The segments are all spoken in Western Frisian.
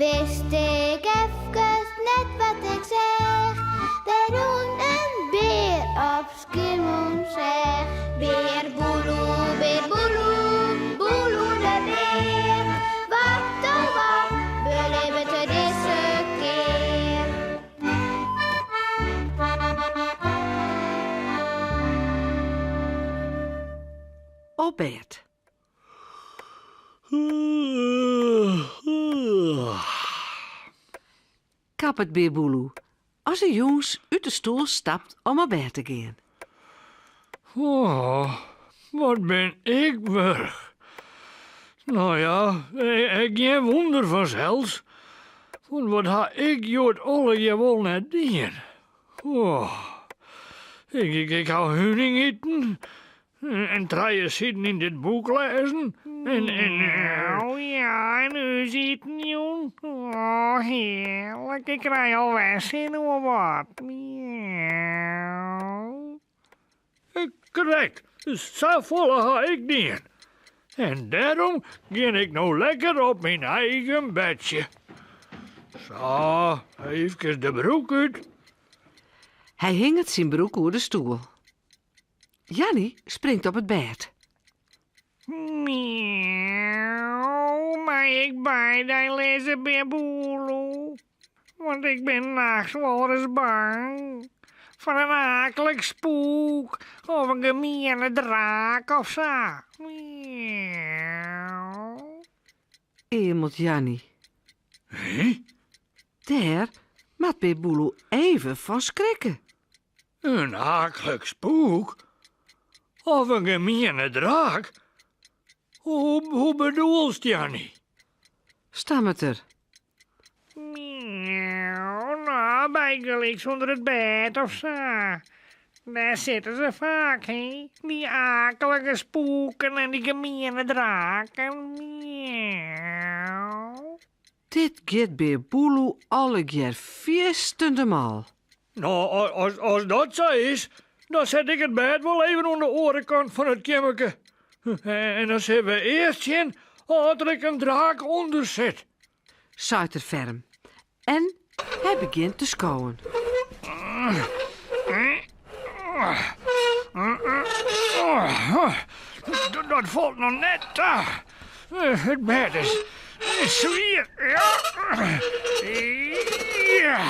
Wist ik efkes net wat ik seach, Dêr rûn in bear op Skiermûntseach. Bear Boeloe, bear Boeloe, Boeloe de bear, Wat oh wat belibbet er dizze kear? Op bêd. Kappet Bear Boeloe as er jûns út de stoel stapt om op bêd te gean. Oh, wat bin ik wurch. No ja, ek gjin wûnder fansels. Want wat ha ik hjoed allegear wol net dien. Oh, ik, ik ha huning iten En trije siden yn dit boek lêzen. En, en, Oh ja, en ús iten jûn. Oh, hearlik. Ik krij alwer sin oan wat. Miauw. Krekt, safolle ha ik dien. En dêrom gean ik no lekker op myn eigen bedsje. Sa, eefkes de broek út. Hy hinget syn broek oer de stoel. Janny springt op it bêd. Miauw, mei ik by dy lizze, Bear Boeloe? Want ik bin nachts wolris bang foar in aaklik spoek of in gemiene draak of sa. Miauw. Eamelt Janny. Hé? Dêr moat Bear Boeloe even fan skrikke. In aaklik spoek? Of in gemiene draak? Hoe, hoe bedoelst, Janny? Stammert er. Miauw, no, bygelyks ûnder it bêd of sa. Dêr sitte se faak, hé? Dy aaklike spoeken en dy gemiene draken. Miauw. Dit giet Bear Boeloe allegear fierstente mâl. No, as, as dat sa is, dan set ik it bêd wol even oan de oare kant fan it keammerke. En dan sille we earst sjen oft der ek in draak ûnder sit. Seit er ferm. En hy begjint te skowen. Dat falt noch net ta. It bêd is swier. Ja.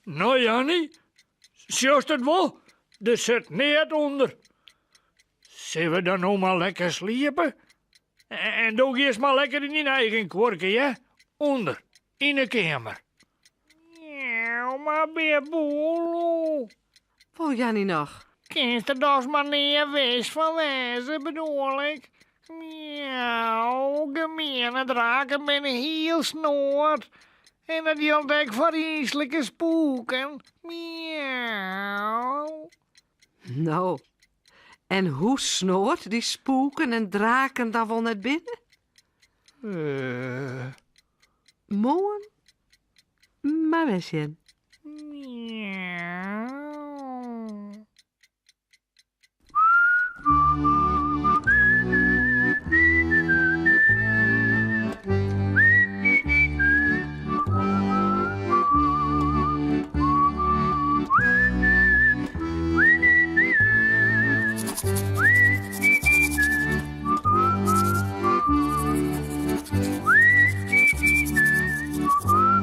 No Janny, sjochst it wol? Der sit neat ûnder. Sille we dan no mar lekker sliepe? En do giest mar lekker yn dyn eigen kuorke, hear? Under, yn 'e keamer. Miauw, mar Bear Boeloe. Wol Janny noch? Kinst der dochs mar nea wis fan wêze, bedoel ik. Miauw, gemiene draken binne hiel snoad. En dat jildt ek foar yslike spoeken. Miauw. No, en hoe snoad dy spoeken en draken dan wol net binne? Moarn mar wer sjen. Miauw.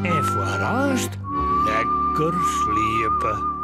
En foar aanst lekker sliepe.